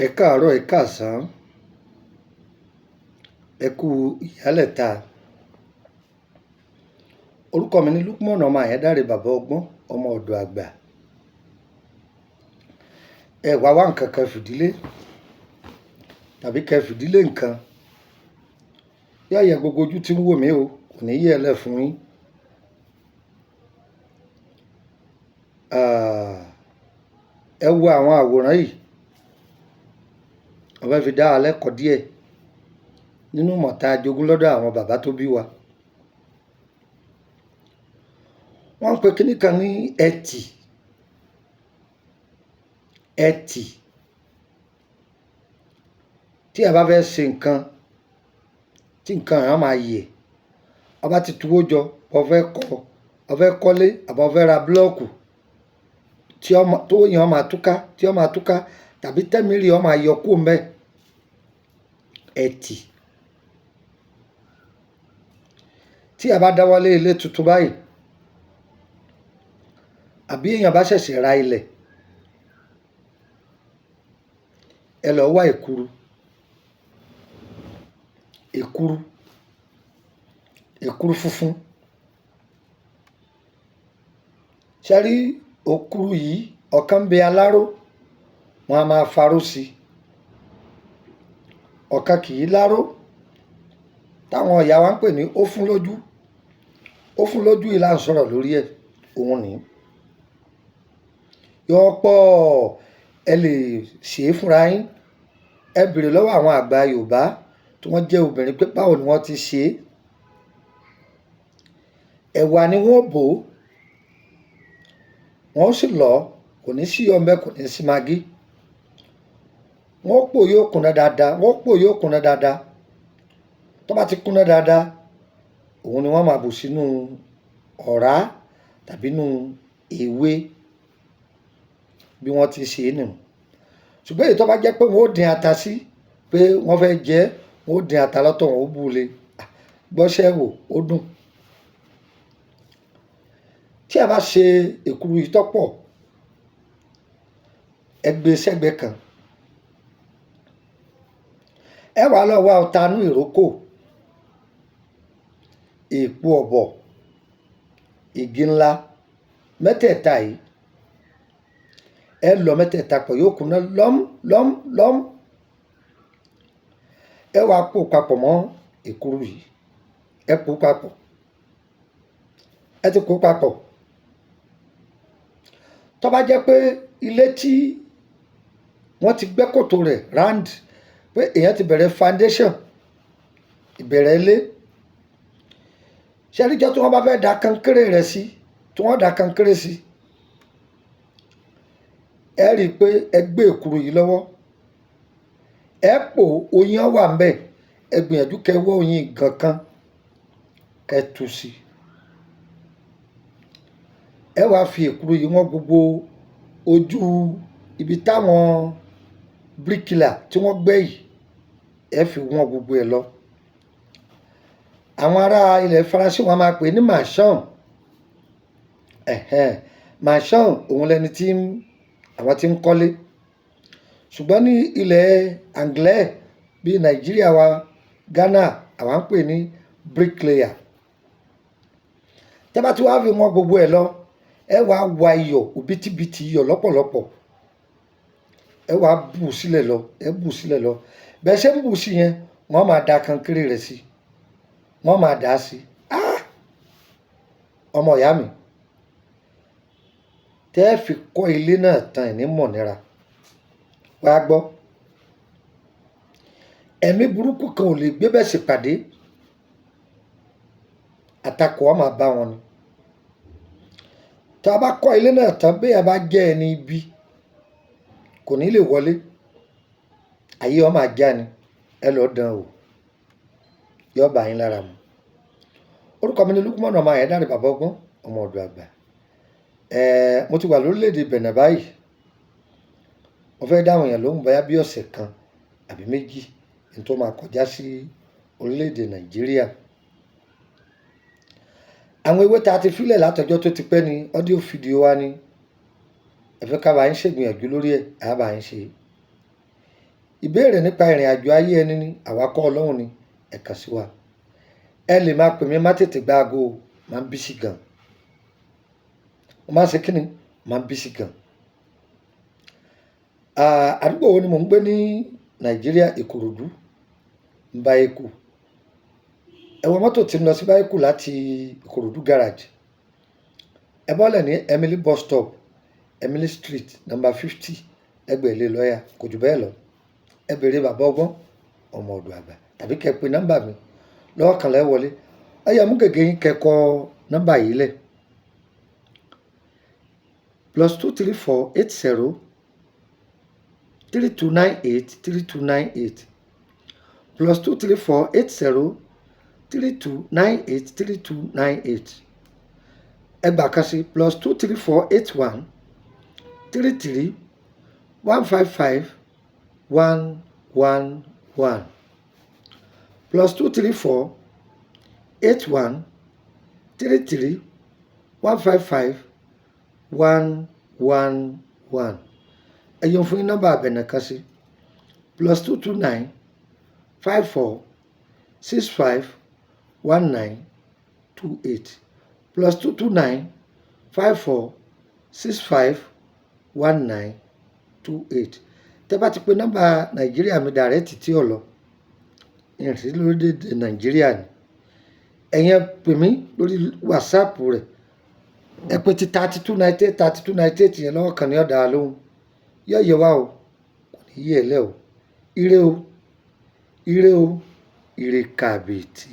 Ẹ káàárọ̀, ẹ̀ káàsán, ẹ kú ìyálẹ̀ta. Orúkọ mi ni Lukman ọmọ Àyándárè, bàbá ọgbọ́n, ọmọ ọ̀dọ̀ àgbà. Ẹ wá wá nǹkan kan fìdílé tàbí kẹ fìdílé nǹkan. Yóò yẹ gbogbo ojú tí ń wò mí o, kò ní yẹ̀ lẹ̀ fún yín. Ẹ wo àwọn àwòrán yìí. Mo fẹ́ fi dá wa lẹ́kọ̀ọ́ díẹ̀ nínú ìmọ̀ tá a jogún lọ́dọ̀ àwọn bàbá tó bí wa. Wọ́n ń pe kinní kan ní ẹtì. Ẹtì. Tí èèyàn bá fẹ́ ṣe nǹkan, tí nǹkan yẹn á máa yẹ̀, ọ bá ti tuwó jọ, ọ fẹ́ kọ́, ọ fẹ́ kọ́lé àbí ọ fẹ́ ra búlọ́ọ̀kù tí ó máa, tówó yẹn ó máa túká, tí ó máa túká tàbí tẹ́mìí rẹ̀ ó máa yọ kúrò ńbẹ̀. Ẹtì. Tí èèyàn bá dáwọ́lé ilé tuntun báyìí, àbí èèyàn bá ṣẹ̀ṣẹ̀ ra ilẹ̀, ẹ lọ wá èkuru. Èkuru. Èkuru funfun. Ṣé rí òkuru yìí, ọ̀kan ń bẹ aláró, wọ́n á máa faró sí i. Ọ̀kan kì í láró, táwọn ìyá wa ń pè ní ó fún lójú. Ó fún lójú yìí là ń sọ̀rọ̀ lórí ẹ̀, òun nìí. Yóò pọ̀, ẹ lè ṣe é fúnra yín. Ẹ bèrè lọ́wọ́ àwọn àgbà Yorùbá tí wọ́n jẹ́ obìnrin pé báwo ni wọ́n ti ṣe é. Ẹ̀wà ni wọ́n ó bò ó, wọ́n ó sì lọ̀ ọ́, kò ní sí iyọ̀ ńbẹ̀, kò ní sí magí. Wọ́n ó pò yóò kúnná dáadáa, wọ́n ó pò yóò kúnná dáadáa. Tó bá ti kúnná dáadáa, òun ni wọ́n máa bù sínú ọ̀rá tàbí inú ewé bí wọ́n ti ṣe é nù. Ṣùgbọ́n èyí tó bá jẹ́ pé wọ́n ó dín ata sí, pé wọ́n fẹ́ jẹ ẹ́, wọ́n ó dín ata lọ́tọ̀, wọ́n ó bù lé e. Gbọ́ṣẹ́ wò, ó dùn. Tí a bá ṣe èkuru yìí tó pọ̀, ẹ gbé e sẹ́gbẹ̀ẹ́ kan. Ẹ wá lọ wá ọta inú ìrókò, èpo ọ̀bọ̀, igi ńlá, mẹ́tẹ̀ẹ̀ta yìí. Ẹ lọ mẹ́tẹ̀ẹ̀ta pọ̀, yóò kúnná lọ́m lọ́m lọ́m. Ẹ wá pò papọ̀ mọ́ èkuru yìí. Ẹ pò papọ̀. Ẹ ti pò papọ̀. Tó bá jẹ́ pé ilé tí wọ́n ti gbẹ́ kòtò rẹ̀ round, pé èèyàn ti bẹ̀rẹ̀ foundation, ìbẹ̀rẹ̀ ilé. Ṣé rí ijọ́ tí wọ́n bá fẹ́ da kankéré rẹ̀ sí, tí wọ́n da kankéré sí, ẹ rí i pé ẹ gbé èkuru yìí lọ́wọ́. Ẹ pò oyin ó wà ńbẹ̀. Ẹ gbìyànjú kẹ wọ́ oyin ìgàn kan, kẹ tú sí i. Ẹ wá fi èkuru yìí wọ́n gbogbo ojú ibi táwọn bíríkìlà tí wọ́n gbẹ́ yìí, ẹ fi wọ́n gbogbo ẹ̀ lọ. Àwọn ará ilẹ̀ Faransé wọ́n á máa pè é ní maçon. Ẹ̀hẹ́n, maçon òun lẹni tí ń, àwọn tí ń kọ́lé. Ṣùgbọ́n ní ilẹ̀ Anglais bí Nàìjíríà wa, Ghana, àwa ń pè ní bricklayer. Tẹ́ bá ti wá fi wọ́n gbogbo ẹ̀ lọ, ẹ wá wa iyọ̀, òbítíbitì iyọ̀ lọ́pọ̀lọpọ̀. Ẹ wá bù sílẹ̀ lọ, ẹ bù sílẹ̀ lọ. Bẹ́ẹ̀ ṣe ń bù sí yẹn, wọ́n máa da kankéré rẹ̀ sí. Wọ́n máa dà á sí. Ah! Ọmọ ìyá mi, tẹ́ ẹ fi kọ́ ilé náà tán ẹ̀ ní mọ̀nira. Wá gbọ́. Ẹ̀mí burúkú kan ò lè gbé bẹ́ẹ̀ sì pàdé. Àtakò á máa bá wọn ni. Tí a bá kọ́ ilé náà tán, bí èèyàn bá jẹ́ ẹni ibi, kò ní lè wọlé. Ayé ó máa já ni. Ẹ lọ dán wò. Yóò bá yín lára mu. Orúkọ mi ni Lukman ọmọ Àyándárè, bàbá ọgbọ́n, ọmọ ọ̀dọ̀ àgbà. Mo ti wà lórílẹ̀ èdè Benin báyìí. Mo fẹ́ dáhùn èèyàn lóhùn bóyá bí ọ̀sẹ̀ kan àbí méjì kí n tó máa kọjá sí orílẹ̀ èdè Nàìjíríà. Àwọn ewé tá a ti fílẹ̀ látọjọ́ tó ti pẹ́ ni audio fídíò wa ni. Ẹ fẹ́ ká bá yín ṣègbìyànjú lórí ẹ̀, á bá yín ṣe. Ìbéèrè nípa ìrìn àjò ayé ẹni ní àwa kọ́ Ọlọ́run ni, ẹ kàn sí wa. Ẹ lè máa pè mí, má tètè gba aago o, máa ń busy gan. Mo máa ń ṣe kíni? Máa ń busy gan. Àdúgbò wo ni mò ń gbé ní Nàìjíríà? Ìkòròdú, Báyékù. Ẹ wọ mọ́tò tí ń lọ sí Báyékù láti Ìkòròdú garage. Ẹ bọ́lẹ̀ ní Emily bus stop, Emily Street, number 50, lẹ́gbẹ̀ẹ́ ilé lọ́yà, kò jù bẹ́ẹ̀ lọ. Ẹ bèrè Bàbá Ọgbọ́n, ọmọ ọ̀dọ̀ àgbà, tàbí kẹ́ ẹ pe nọ́mbà mi lọ́wọ́ kan lẹ́ wọlé. Ẹ yá, mú gègé yín, kẹ́ kọ nọ́mbà yìí lẹ̀: +234 80 3298 3298, +234 80 3298 3298. Ẹ gbà kan sí: +234 81 33 155 111, +234 81 33 155 111. Ẹ yẹn fún yín nọ́mbà àbẹ̀nà kan sí: +229 54 65 19 28, +229 54 65 19 28. Tẹ́ bá ti pe nọ́mbà Nàìjíríà mi direct tí ò lọ, ìrìn lórílẹ̀‐èdè Nàìjíríà ni. Ẹ̀yin ẹ pè mí lórí WhatsApp rẹ̀. Ẹ pè ti 3298 3298 yẹn, lọ́wọ́ kan ní ọ̀dà lóhùn. Yóò yẹ wá o, kò ní yí ẹ lẹ́ o. Ire o, ire o, ire kàbìtì.